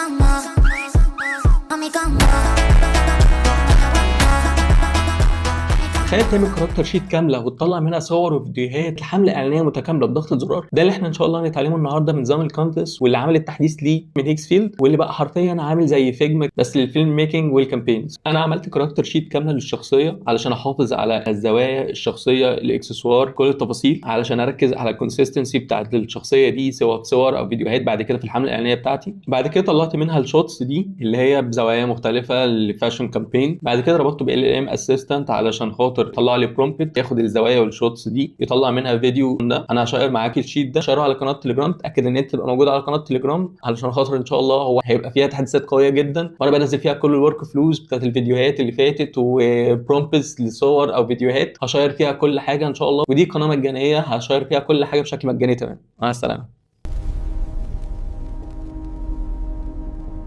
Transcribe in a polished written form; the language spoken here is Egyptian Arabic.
Come. تخيل تعمل character sheet كاملة وتطلع منها صور وفيديوهات لحمله اعلانية متكاملة بضغطه زرار. ده اللي احنا ان شاء الله هنتعلمه النهارده من نظام الكانفاس، واللي عمل التحديث ليه من هيكسفيلد، واللي بقى حرفيا عامل زي Figma بس لل film making وال campaigns. انا عملت character sheet كاملة للشخصية علشان احافظ على الزوايا الشخصيه، الاكسسوار، كل التفاصيل، علشان اركز على ال consistency بتاعت الشخصية دي سواء في صور او فيديوهات بعد كده في الحملة الاعلانية بتاعتي. بعد كده طلعت منها ال shots دي اللي هي بزوايا مختلفة ل fashion campaign. بعد كده ربطته ب LLM assistant علشان خاطر طلع لي prompt ياخد الزوايا وال shots دي يطلع منها فيديو. ده انا هشير معاك ال sheet ده، شيره على قناة تليجرام. اتاكد ان انت تبقى موجود على قناة تليجرام علشان خاطر ان شاء الله هو هيبقى فيها تحديثات قوية جدا، وانا بنزل فيها كل ال workflows بتاعت الفيديوهات اللي فاتت و prompts لصور او فيديوهات. هشير فيها كل حاجة ان شاء الله، ودي قناة مجانية هشير فيها كل حاجة بشكل مجاني. تمام، مع السلامة.